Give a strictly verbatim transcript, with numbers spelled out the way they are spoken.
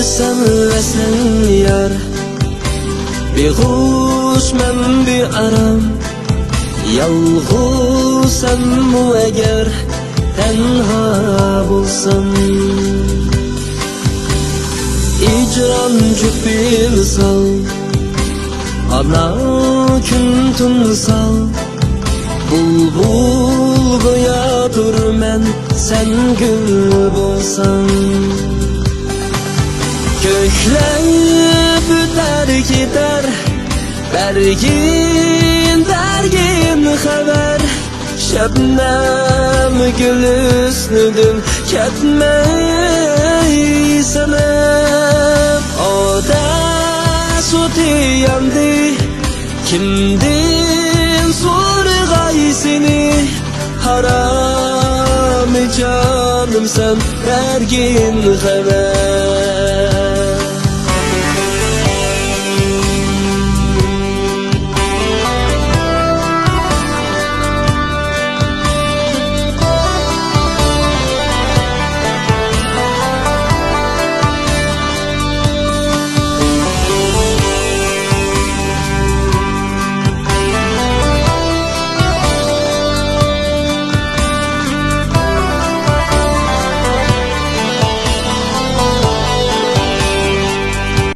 سەن ۋە سەن يار، بىغۇش مەن بىئارام، يالغۇز سەنمۇ ئەگەر تەنھا بولسام. ھىجران جۈپى مىسال، ئانا كۈن تۇمسال، بۇلبۇل بوياتۇرمەن سەن گۈل بولساڭ. كۆكلەپ ئۆتەر كېتەر، بەرگىن، بەرگىن خەۋەر. شەبنەم گۈل ھۈسنىدىن كەتمەي سېنىپ. ئاتەش ئوتى ياندى، كىمدىن سورىغاي سېنى؟ ھارامى جانىم سەن بەرگىن خەۋەر.